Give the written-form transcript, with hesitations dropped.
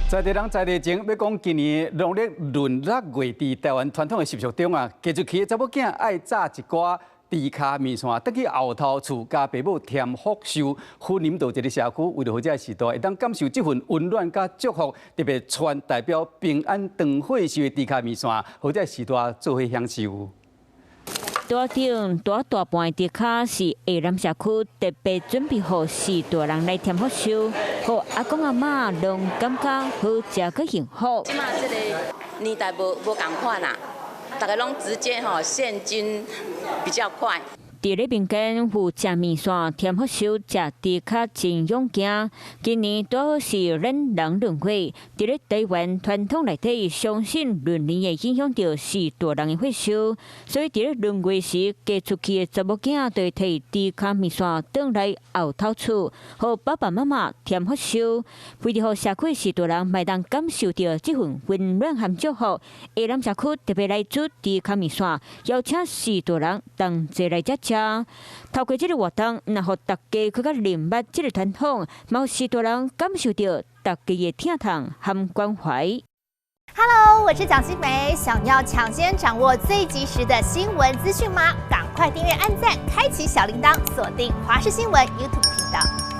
在地人在地情，欲講今年農曆閏六月，佇台灣傳統的習俗中啊，嫁出去的查某囝愛紮一寡豬跤麵線，轉去後頭厝共爸母添福壽，分臨到這个社區，為著予這个序大會當感受這份溫暖佮祝福，特別傳代表平安長歲壽的豬跤麵線，予這个序大做伙享受。桌頂大大盤的豬跤是下南社區特別準備予序大人來添福壽，予阿公阿嬤攏感覺好食閣幸福。這馬這个年代無無仝款啦，逐家攏直接吼現金比較快。佇咧民間有食麵線、添福壽、食豬跤真勇健。今年拄好是咱人閏月，佇咧台灣傳統內底相信閏年會影響著序大人的歲數，所以佇咧閏月時嫁出去的查某囝就會提豬跤麵線轉來後頭厝，予爸爸媽媽添福壽。為著予社區序大人會當感受著這份溫暖和祝福，下南社區特別來煮豬跤麵線，邀請序大人同齊來遮食。透過這个活動，若予大家閣較認捌這个傳統，嘛予序大人感受著大家的疼痛和關懷。 Hello，我是蔣新梅，想要搶先掌握最及時的新聞資訊嗎？趕快訂閱、按讚、開啟小鈴鐺，鎖定華視新聞 YouTube 頻道。